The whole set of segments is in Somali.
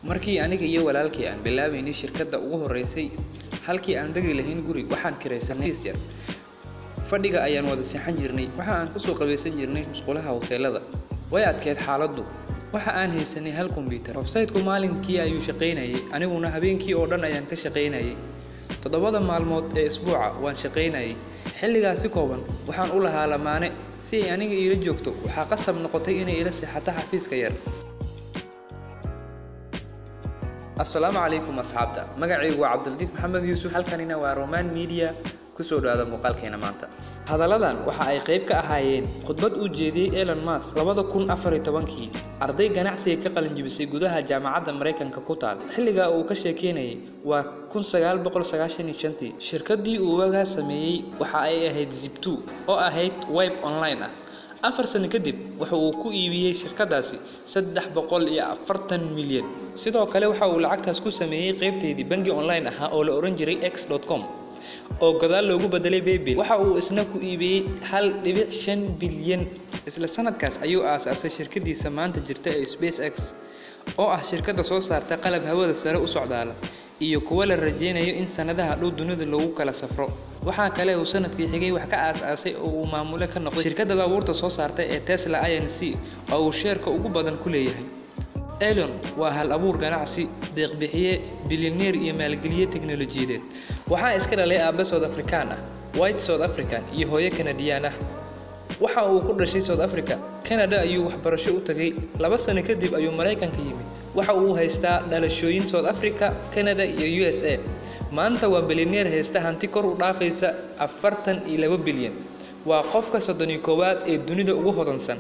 Markii aniga iyo walaalkay aan bilaabaynay shirkadda ugu horreysay, halkii aan degi lahayn guri, waxaan kiraysanay xafiis yar. Fadhiga ayaan wada seexan jirnay, waxa aan ku soo qabaysan jirnay musqulaha hoteelada. Way adkeyd xaaladdu. Waxa aan haysanay hal kombiyuutar. Website-ku maalinkii ayuu shaqaynayay, aniguna habeenkii oo dhan ayaan ka shaqaynayay. 7 maalmood ee isbuuca waan shaqaynayay. Xilligaasi kooban waxaan u lahaa lamaane si ay aniga iila joogto. Waxaa qasab noqotay inay ila seexato xafiiska yar. Assalaamu calaykum asxaabta. Magacaygu waa Cabdilatiif Maxamed Yuusuf, halkanina waa Roman Media. Kusoo dhawaada muuqaalkeena maanta. Hadalladan waxa ay qayb ka ahaayeen khudbad uu jeediyey Elon Musk 2014kii arday ganacsiga ka qalin jebisay gudaha jaamacadda Mareykanka ku taal. Xilligaa uu ka sheekeynayay waa 1995tii. Shirkaddii uu wagaa sameeyey waxa ay ahayd Zip2 oo ahayd web online ah. 4 sano kadib waxa uu ku iibiyey shirkaddaasi 340 milyan. Sidoo kale waxa uu lacagtaas ku sameeyey qaybteedii bangi online ahaa oo la oran jiray X.com oo gadaal loogu bedelay PayPal. Waxa uu isna ku iibiyey 1.5 bilyan. Isla sanadkaas ayuu aasaasay shirkaddiisa maanta jirta ee SpaceX oo ah shirkadda soo saarta qalab hawada sare u socdaala iyo kuwa la rajeynayo in sanadaha dhow dunida loogu kala safro. Waxaa kale uu sanadkii xigay wax ka aasaasay oo uu maamule ka noqday shirkadda baabuurta soo saarta ee Tesla Inc oo uu sheerka ugu badan ku leeyahay. Elon waa hal abuur ganacsi, deeq-bixiye, bilyaneer iyo maalgeliye teknolojiyadeed. Waxaa iska dhalay aabe South African ah, White South African iyo hooyo Canadian ah. Waxa uu ku dhashay South Africa, Canada ayuu waxbarasho u tagay, 2 sano kadib ayuu Mareykanka yimid. Waxa uu haystaa dhalashooyin South Africa, Canada iyo USA. Maanta waa bilyaneer haysta hanti kor u dhaafaysa 42 bilyan. Waa qofka 31aad ee dunida ugu hodansan.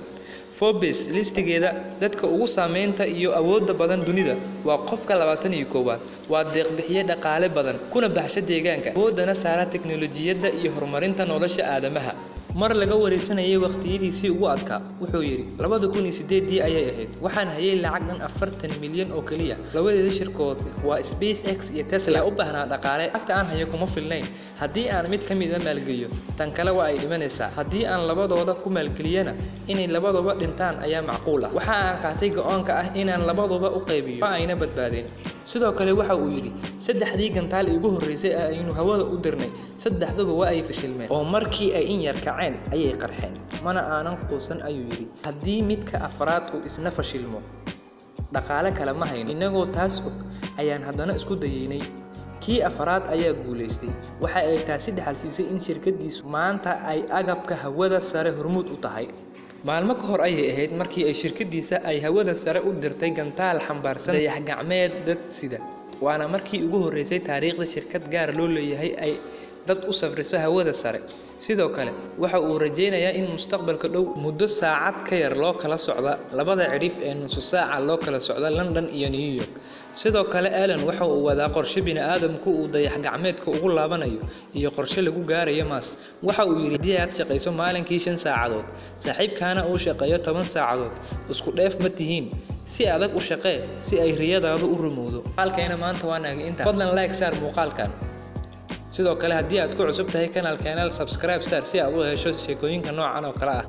Forbes listigeeda dadka ugu saameynta iyo awoodda badan dunida waa qofka 21aad. Waa deeq-bixiye dhaqaale badan kuna baxsha deegaanka, awooddana saara teknolojiyadda iyo horumarinta nolosha aadamaha. Mar laga wareysanayay waqtiyadiisii ugu adkaa, wuxuu yidhi 2008dii ayay ahayd. Waxaan hayay lacag dhan 40 milyan oo keliya. Labadeeda shirkood waa SpaceX iyo Tesla u baahnaa dhaqaale. Lacagta aan hayo kuma filnayn. Haddii aan mid ka mid ah maalgeliyo, tan kale waa ay dhimanaysaa. Haddii aan labadooda ku maalgeliyana, inay labaduba dhintaan ayaa macquul ah. Waxa aan qaatay go'aanka ah inaan labaduba u qaybiyo, waa ayna badbaadeen. Sidoo kale waxa uu yidhi saddexdii gantaal ugu horreysay ee aynu hawada u dirnay, saddexduba waa ay fashilmeen oo markii ay in yar kaceen ayay qarxeen. Mana aanan quusan ayuu yidhi. Haddii midka afraad uu isna fashilmo, dhaqaale kale ma hayno. Inagoo taas og ayaan haddana isku dayeynay. Kii afraad ayaa guulaystay. Waxa ay taasi dhaxalsiisay in shirkaddiisu maanta ay agabka hawada sare hormuud u tahay. Maalmo ka hor ayay ahayd markii ay shirkaddiisa ay hawada sare u dirtay gantaal xambaarsan dayax gacmeed dad sida. Waana markii ugu horreysay taariikhda shirkad gaar loo leeyahay ay dad u safriso hawada sare. Sidoo kale waxa uu rajeynayaa in mustaqbalka dhow muddo saacad ka yar loo kala socda labada cidhif ee nusu saaca loo kala socda London iyo New York. Sidoo kale Elon waxa uu wadaa qorshe bini'aadamku uu dayax gacmeedka ugu laabanayo iyo qorshe lagu gaarayo Mars. Waxa uu yidhi haddii aad shaqayso maalinkii 5 saacadood, saaxiibkaana uu shaqeeyo 10 saacadood, isku dheef ma tihiin. Si adag u shaqee si ay riyadaadu u rumowdo. Muuqaalkeena maanta waa naga intaa. Fadlan like saar muuqaalkan. Sidoo kale haddii aad ku cusub tahay kanaalkeena, subscribe saar si aad u hesho sheekooyinka noocan oo kale ah.